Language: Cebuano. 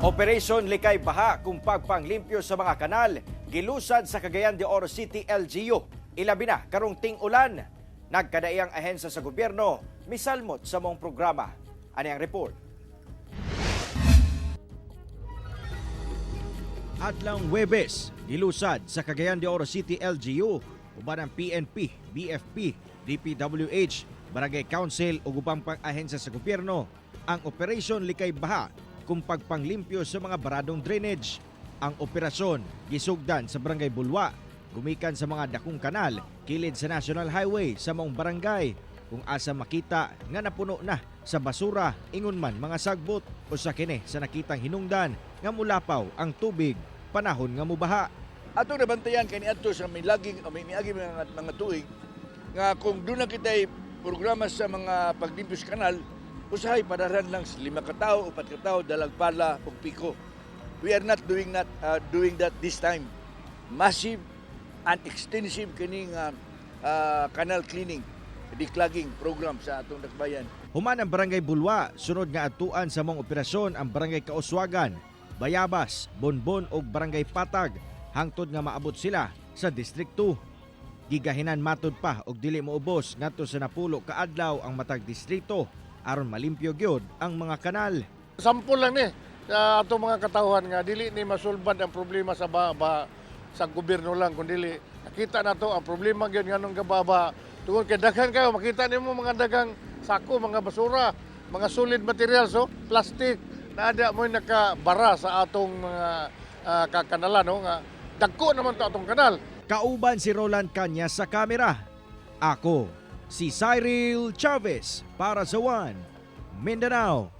Operation Likay Baha kung pagpanglimpyo sa mga kanal, gilusad sa Cagayan de Oro City LGU. Ilabi na karong ting-ulan. Nagkadaiyang ahensya sa gobyerno, misalmot sa maong programa. Ani ang report. Adlawng Webes, gilusad sa Cagayan de Oro City LGU, uban ang PNP, BFP, DPWH, Barangay Council ug ubang pang ahensya sa gobyerno ang Operation Likay Baha kung pagpanglimpyo sa mga baradong drainage. Ang operasyon gisugdan sa Barangay Bulwa, gumikan sa mga dakong kanal kilid sa National Highway sa maong barangay kung asa makita nga napuno na sa basura, ingon man mga sagbot, o sa kini sa nakitang hinungdan nga mulapaw ang tubig panahon nga mubaha. Atong nabantayan kani adto sa milaging o may miagi mga tuig nga kung doon na kita'y programa sa mga paglimpyo sa kanal, usahay padaran lang sa lima ka tawo, upat ka tawo, dalag pala ug piko. We are not doing that this time. Massive and extensive kining canal cleaning, declogging program sa atong dakbayan. Human ang Barangay Bulwa, sunod nga atuan sa maong operasyon ang Barangay Kauswagan, Bayabas, Bonbon ug Barangay Patag hangtod nga maabot sila sa District 2. Gigahinan matod pa og dili moubos ngadto sa 10 ka adlaw ang matag distrito aron malimpyo gyud ang mga kanal. Sample lang ni sa atong mga katawhan nga dili ni masulbad ang problema sa baba sa gobyerno lang, kundi nakita nato ang problema gyud nganong gababa tungod kay daghan kayo makita nimo mga daghang sako, mga basura, mga solid materials, so plastic na ada mo nakabara sa atong mga kakanalan, no, nga dagko naman to atong kanal. Kauban si Roland Cañas sa kamera. Ako, si Cyril Chavez para sa One Mindanao.